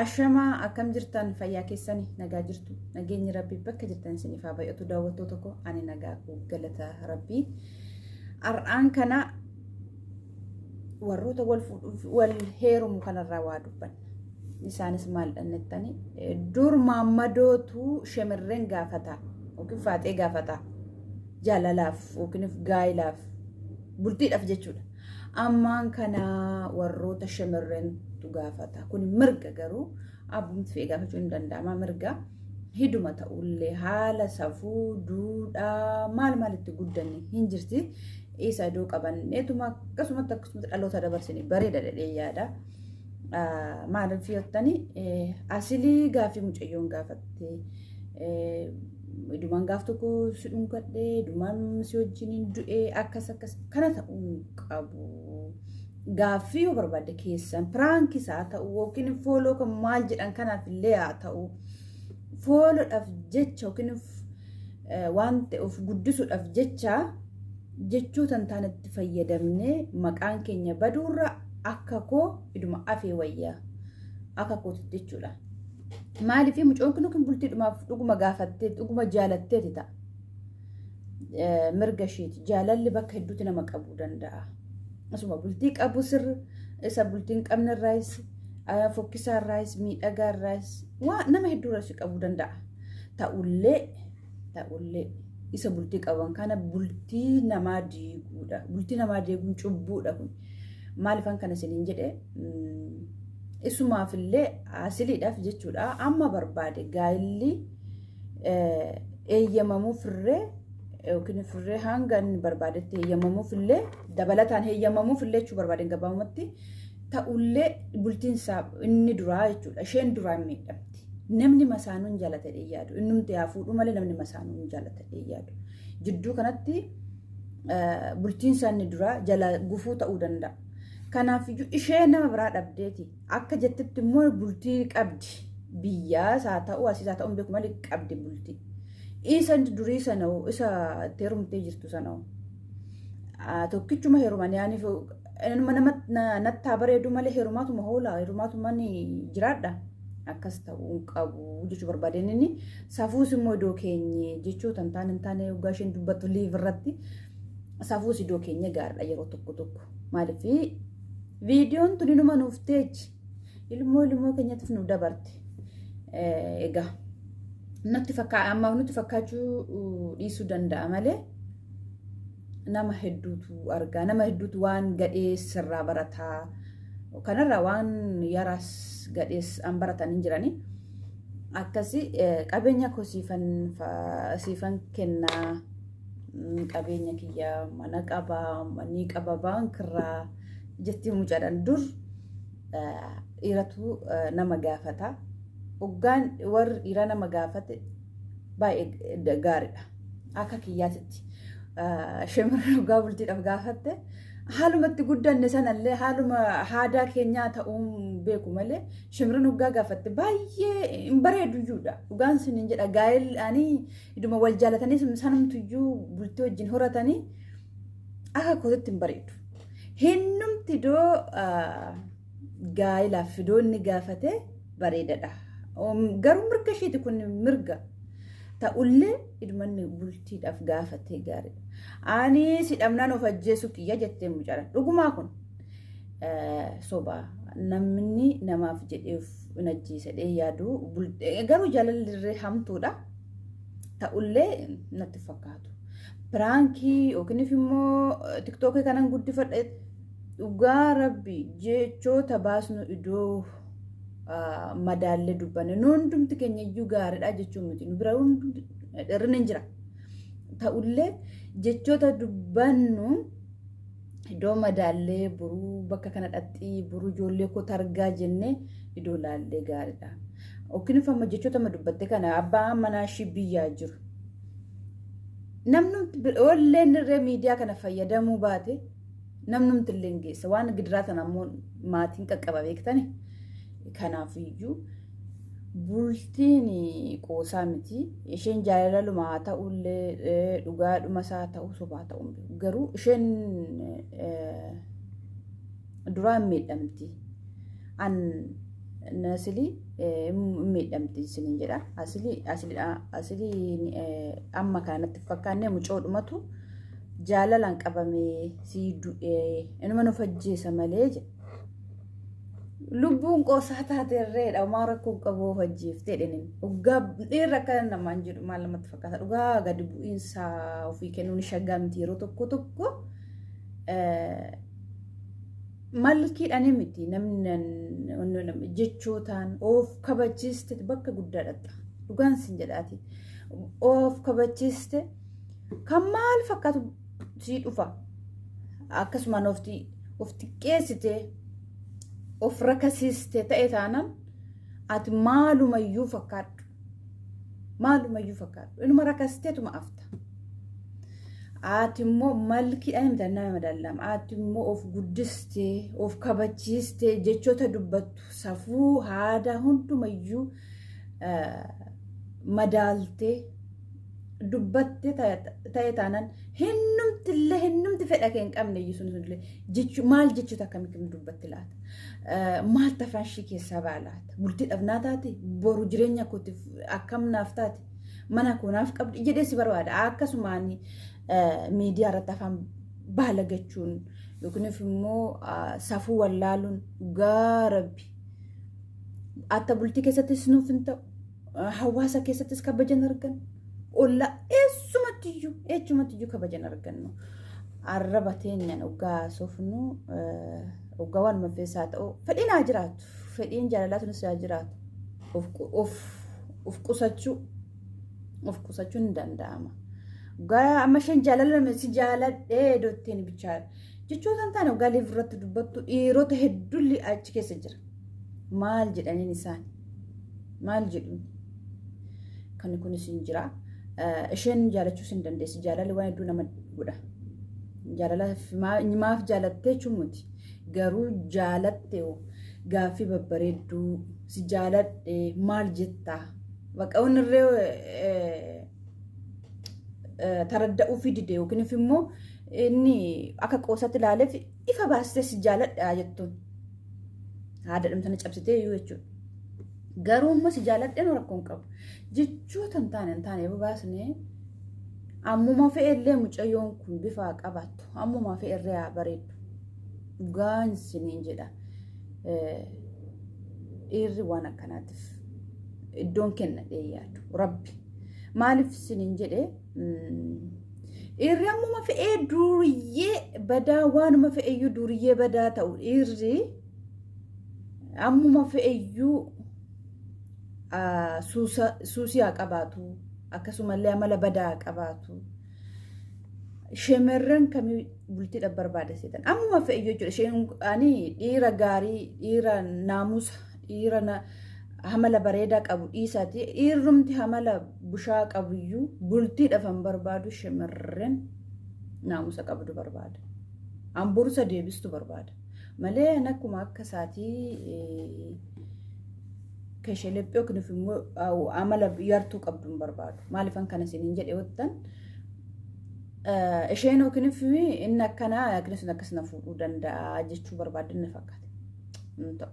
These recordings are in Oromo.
Ashamaa akkam jirtan fayyaa keessani nagaa jirtu nageenyi rabbii bakka jirtan isiniif haa baay'atu daawwattoota koo ani nagaa koo galata rabbii har'aan kana warroota wal fuudhuuf wal heerumu kanarraa waa dubbanna isaanis maal dhannettani dur maammadootu shemirreen gaafata yookiin faaxee gaafata jaalalaaf yookiin gaayilaaf bultiidhaaf jechuudha. Ammaan kana warroota shamarrantu gaafata. Kun mirga garuu abbumti fe'e gaafachuun hin danda'ama mirga. Hiduma ta'ullee haala safuu, duudhaa maal maal itti guddanne hin jirti. Isa iddoo qabanneetuma akkasumatti akkasumatti dhaloota dabarsine bareeda jedhee yaada. Maaliif yottani asilii gaaffii mucayyoon gaafatte Idumaan gaaf tokko si dhungadhe, idumaan si wajjin du'e akkas akkas kana ta'uu hin qabu. Gaaffii yoo barbaadde keessan piraankis haa ta'u yookiin fooloo kan maal jedhan kanaaf illee haa ta'u. Fooloodhaaf jecha yookiin waan ta'e of guddisuudhaaf jecha jechoota hin taanetti fayyadamnee maqaan keenya baduurra akka koo iduma afee wayyaa akka kootitti jechuudha. Maaliif mucoon kun yookiin bultiidhumaaf dhuguma gaafattee dhuguma jaalatteeti ta'a. Mirga isheeti. Jaalalli bakka hedduutti nama qabuu danda'a. Asuma bultii qabu sirri isa bultii hin qabne irraayis fokkisaa irraayis miidhagaa irraayis waa nama hedduu irraas qabuu danda'a. Ta'ullee ta'ullee isa bultii qaban kana bultii namaa diiguudha. Bultii namaa diiguun cubbuudha kun. Maalifan kana isiniin jedhe isumaafillee asiliidhaaf jechuudha. Amma barbaade gaa'illi eeyyamamuuf irree yookiin firree hanga inni barbaadetti heeyyamamuuf illee dabalataan heeyyamamuuf illee jechuu barbaadeen gabaabumatti ta'ullee bultiin isaa inni duraa jechuudha. Isheen duraa hin miidhamti. Namni masaanuu hin jaalata jedhee yaadu. Innumti haa fuudhu malee namni masaanuu hin jaalata jedhee yaadu. Jidduu kanatti bultiin isaa inni duraa jala gufuu ta'uu danda'a. Kanaaf iyyuu ishee nama biraa dhabdeeti. Akka jettetti immoo bultii qabdi. Biyyaas haa ta'u asiis haa ta'u hin beeku malee qabdi bultii. Isa durii sana hoo isa itti heerumtee jirtu sana hoo tokkichuma heerumanii ani nama nattaa bareedu malee heerumaatuma hoola heerumaatuma ni jiraadha. Akkas ta'uu hin qabu jechuu barbaadeen inni safuus immoo iddoo keenye jechoota hin taane hin taane hoggaa isheen dubbattu liiv irratti safuus iddoo keenya gaariidha yeroo tokko tokko. Maaliif viidiyoon tuni numa nuuf teechi ilmoo ilmoo keenyattis nu dabarte. Egaa natti fakkaa ammaaf nutti fakkaachuu dhiisuu danda'a malee nama hedduutu argaa nama hedduutu waan gadhee sirraa barataa kanarraa waan yaraas gadhees an baratan hin jirani akkasi qabeenya koo siifan siifan kennaa qabeenya kiyya mana qabaa manii qaba baankirraa jettii mucaadhaan dur dhiiratu nama gaafata hoggaan warri dhiiraa nama gaafate baay'ee gaariidha. Akka kiyyaatitti shamarran hoggaa bultiidhaaf gaafatte haaluma itti guddanne sanallee haaluma aadaa keenyaa ta'uun beeku malee shamarran hoggaa gaafatte baay'ee hin bareeduyyuudha. Dhugaan sinin jedha gaa'elanii iduma wal jaalatanii sanumtuyyuu bultii wajjin horatanii akka kootitti hin bareedu. Hinnumti idoo gaa'ilaaf idoo inni gaafate bareedadha. Garuu mirga isheeti kun mirga. Ta'ullee idmanni bultiidhaaf gaafatee gaariidha. Ani si dhabnaan of ajjeesu kiyya jettee mucaadha. Dhugumaa kun soba namni namaaf jedhee of hin ajjeesadhee yaadu garuu jaalalli irree hamtuudha. Ta'ullee natti fakkaatu. Piraankii yookiin immoo tiktookii kanan guddifadha dhugaa rabbi jechoota baasnu iddoo madaallee dubbanne nu hundumti keenya iyyuu gaariidha jechuun miti nu bira hundumti dheerinni hin jira. Ta'ullee jechoota dubbannu iddoo madaallee boruu bakka kana dhaxxii boruu ijoollee koo targaa jennee iddoo laallee gaariidha. Yookiin amma jechoota amma dubbatte kana abbaa manaa ishii biyyaa jiru. Namnumti olleen irree miidiyaa kana fayyadamuu baate namnumti illee hin geessa. Waan gidiraa sana ammoo maatiin qaqqaba beektani. Kanaaf iyyuu bultiin qoosaa miti. Isheen jaalalaluma haa ta'ullee dhugaadhuma isaa haa ta'u sobaa ta'u hin beeku. Garuu isheen duraan miidhamti. An Asilii miidhamti isiniin jedha. Asilii asilidha. Asilii amma kanatti fakkaannee mucoodhumatu jaalalaan qabamee sii du'ee inuma nu fajjeessa malee jedha. Lubbuun qoosaa taaterreedha. Homaa rakkoo qabu of ajjeeftee dhinin. Dhugaa dhiirri akka namaan jedhu maal namatti fakkaata. Dhugaa gadi bu'iinsa ofii kennuun shaggaa miti yeroo tokko tokko malkiidhaan miti namni jechootaan of kabachiiste bakka guddaa dhatta. Dhugaan sin jedhaati. Of kabachiiste kan maal fakkaatu sii dhufa. Akkasumaan of xiqqeessitee of rakasiiste ta'e taanaan ati maalumayyuu fakkaadhu. Maalumayyuu fakkaadhu. Inuma rakasteetuma afta. Ati immoo malkiidhaan himta nama madaalama. Ati immoo of guddistee, of kabachiistee jechoota dubbattu safuu aadaa hundumayyuu madaaltee dubbattee ta'e taanaan hinnumtillee hinnumti fedha kee hin qabne iyyuu sun sunillee jechuu maal jechoota akkamii akkamii dubbatti laata? Maal tafaan ishii keessaa ba'a laata? Bultii dhabnaa taate boru jireenya kootiif akkam naaf taate? Mana koo naaf qabdi jedhee si barbaada. Akkasumaan miidiyaa irratti afaan baalagachuun yookiin immoo safuu wallaaluun dhugaa rabbi. Atta bultii keessattis nuuf hin ta'u. Hawaasa keessattis kabajan argan. Ollaa eessumattiyyuu eechumattiyyuu kabajan argannu. Arraba teenyaan hoggaa haasofnu hoggaa waan mafeessaa ta'u fedhiin haa jiraatu. Fedhiin jaalalaa sunis haa jiraatu. Of qusachuu of qusachuun ni danda'ama. Hoggaa amma isheen jaalala si jaaladhee dotteen bichaa jechoota hin taane hoggaa liif irratti dubbattu dhiirota hedduun achi keessa jira. Maal jedhaniin isaan? Maal jedhu? Kan kunis hin jira. Isheen jaalachuus hin dandeessi. Jaalalli waan hedduu nama godha. Jaalala maaf jaalattee jechuun garuu jaalatte gaaffii babbareedduu si jaaladhe maal jettaa? Bakka irree taradda'uu fi dide yookiin immoo inni akka qoosatti ilaaleef ifa baastee si jaaladha jettuun. Haada dhumtana cabsitee iyyuu jechuudha. Garuu immoo si jaaladheen rakkoo hin qabu. Jechoota hin taane hin taane yoo baasne ammuma fe'ellee mucayyoon kun bifa haa qabaattu. Ammuma fe'ellee haa bareeddu. Dhugaan isiniin jedha. Dhiirri waan akkanaatiif iddoon kenna yaadu. Rabbi. Maaliif isiniin jedhe dhiirri ammuma fe'ee duriyyee badaa waanuma fe'eyyuu duriyyee badaa ta'u dhiirri ammuma fe'eyyuu suusii haa qabaatu akkasumallee amala badaa haa qabaatu. Shamarran kamii bultiidhaaf barbaada seetan ammuma fe'eyyuu jechuudha. Isheen ani dhiira gaarii dhiira naamusa dhiira amala bareedaa qabu dhiisaati dhiirrumti amala bushaa qabuyyuu bultiidhaaf han barbaadu shamarran naamusa qabdu barbaada. Ambursa deebistu barbaada. Malee an akkuma akka isaatii keshelephee yookiin immoo amala yartuu qabdu hin barbaadu. Maaliifan kana isiniin jedhe wottan isheen yookiin inni akkanaa yookiin sun akkasuma fuudhuu danda'a jechuu barbaadde na fakkaata.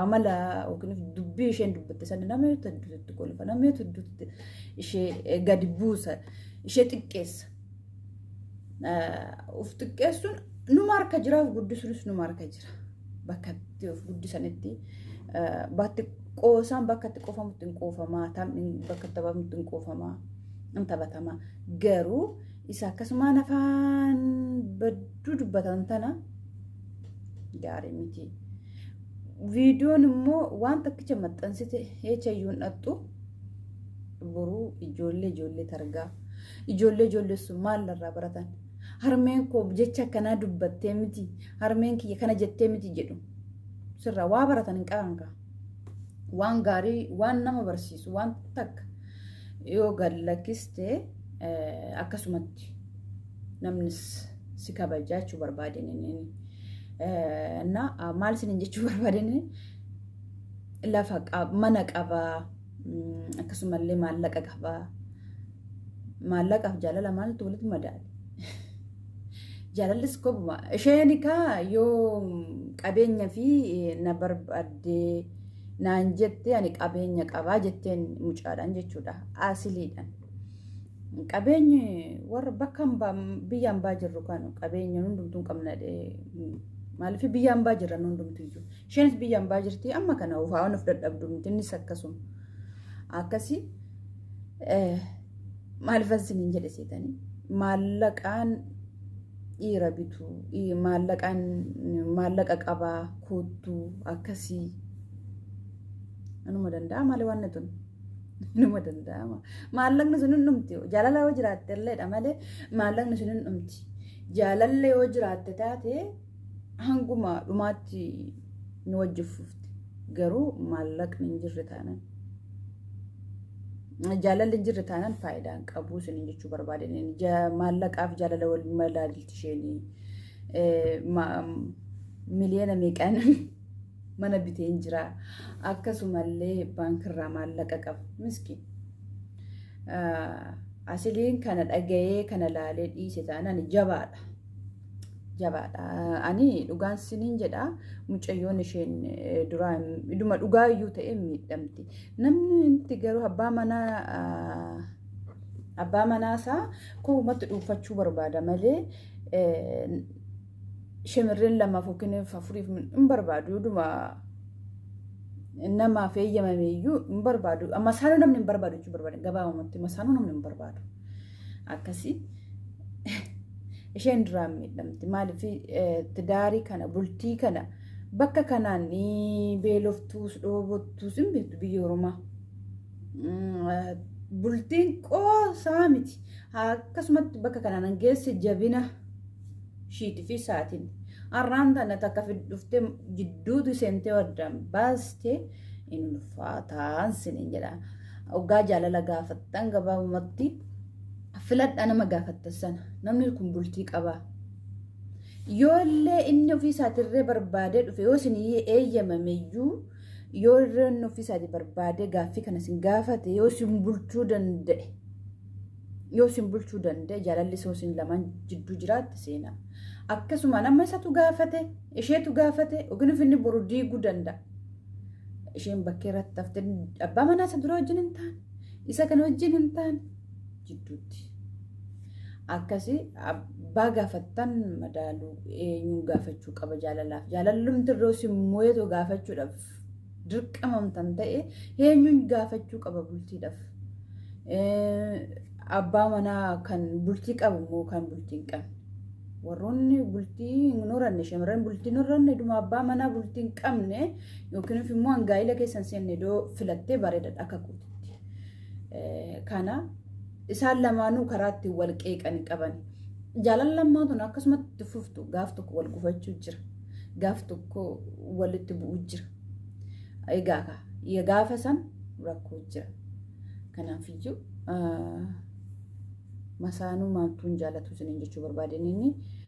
Amala yookiin dubbii isheen dubbatte sana nama hedduutti kolfa nama hedduutti ishee gadi buusa ishee xiqqeessa. Of xiqqeessuun numa harka jira of guddisuunis numa harka jira. Bakka itti of guddisanitti bakki qoosaan bakka itti qoofamutti hin qoofamaa taphni bakka itti taphamutti hin qoofamaa hin taphatamaa. Garuu isa akkasumaan afaan badduu dubbatan tana gaarii miti. Viidiyoon immoo waan takkicha maxxansite eechayyuu hin dhaqxu. Boruu ijoollee ijoollee targaa. Ijoollee ijoollee sun maal irraa baratan? Harmeen koo jecha akkanaa dubbattee miti. Harmeen kiyya kana jettee miti jedhu. Sirraa waa baratan hin qaban kaa. Waan gaarii waan nama barsiisu waan takka yoo gad lakkiste akkasumatti namnis si kabajaa jechuu barbaadeen inni. Na maal isiniin jechuu barbaadeen lafa mana qabaa akkasumallee maallaqa qabaa. Maallaqaaf jaalala maaltu walitti madaale? Jaalallis kopuma. Isheen kaa yoo qabeenya fi na barbaaddee Naan jettee ani qabeenya qabaa jetteen mucaadhaan jechuudha. Asiliidhaan. Qabeenyi warra bakka biyya hambaa jirru kan qabeenya hundumtuu hin qabna. Maaliif biyya hambaa jirra hundumtuu iyyuu. Isheenis biyya hambaa jirti amma kana waan of dadhabdu miti innis akkasuma. Akkasii maaliif isiniin jedhe seetanii maallaqaan dhiira bitu, maallaqaan maallaqa qabaa koottuu akkasii anuma danda'a maali waan tun inuma danda'ama. Maallaqni sun hin dhumti. Jaalala yoo jiraatte illeedha malee maallaqni sun hin dhumti. Jaalalli yoo jiraatte taate hanguma dhumaatti nu wajjin fufti. Garuu maallaqni hin jirre taanaan. Jaalalli hin jirre taanaan faayidaa hin qabu isiniin jechuu barbaadeen. Maallaqaaf jaalala wal madaalti isheenii. Miliyoona meeqaan mana biteen jira. Akkasumallee baankirraa maallaqa qaba. Miskiin. Asiliin kana dhaga'ee kana laalee dhiise taanaan jabaadha. Jabaadha. Ani dhugaan siniin jedha, mucayyoon isheen duraa dhuma dhugaa iyyuu ta'e miidhamti. Namni itti garuu abbaa manaasaa kopumatti dhuunfachuu barbaada malee shamarreen lamaaf yookiin afuriif hin barbaadu. Dhuma namaaf eeyyamame iyyuu hin barbaadu. Masaanuu namni hin barbaadu jechuu barbaada. Gabaabumatti masaanuu namni hin barbaadu. Akkasii isheen duraan miidhamti. Maaliif tidaarii kana, bultii kana bakka kanaan beeloftuus dhoobottuus hin beektu biyya Oromaa. Bultiin qoosaa miti. Akkasumatti bakka kanaan geesse jabina ishiitii fi isaatiin. Har'aan tana takka dhuftee jidduutu seentee waddaan baastee hin ulfaataan siniin jedha. Hoggaa jaalala gaafattan gabaabumatti filadhaa nama gaafattan sana. Namni kun bultii qabaa. Yoo illee inni ofii isaatirree barbaadee dhufe, yoo isin eeyyamame iyyuu, yoo inni ofii isaatii barbaadee gaaffii kana isin gaafate, yoo isin bulchuu danda'e, yoo isin bulchuu danda'e, jaalalli isoo isin lamaan jidduu jiraatte seenaa. Akkasuma nama isatu gaafate, isheetu gaafate, yookiin inni boru diiguu danda'a. Isheen bakkee irratti haftee abbaa manaa isa dura wajjin hin taane, isa kana wajjin hin taane jidduutti. Akkasii abbaa gaafattan madaaluu, eenyuun gaafachuu qaba jaalalaaf. Jaalallumti irra isin mo'eetoo gaafachuudhaaf dirqamamtan ta'e eenyuun gaafachuu qaba bultiidhaaf? Abbaa manaa kan bultii qabu immoo kan bultii hin qabne. Warroonni bultii hin horanne, shamarran bultii hin horanne, dhuma abbaa manaa bultii hin qabne yookiin immoo hangaa'ila keessan seenne iddoo filattee bareedaadha akka kootitti. Kana isaan lamaanuu karaa ittiin wal qeeqan qaban. Jaalalli lammaan tun akkasumatti itti fuftu gaaf tokko wal gufachuu jira. Gaaf tokko walitti bu'uu jira. Egaa gaafa san rakkoo jira. Kanaafiyyuu masaanuu maaltuun jaalatu isiniin jechuu barbaadeen inni.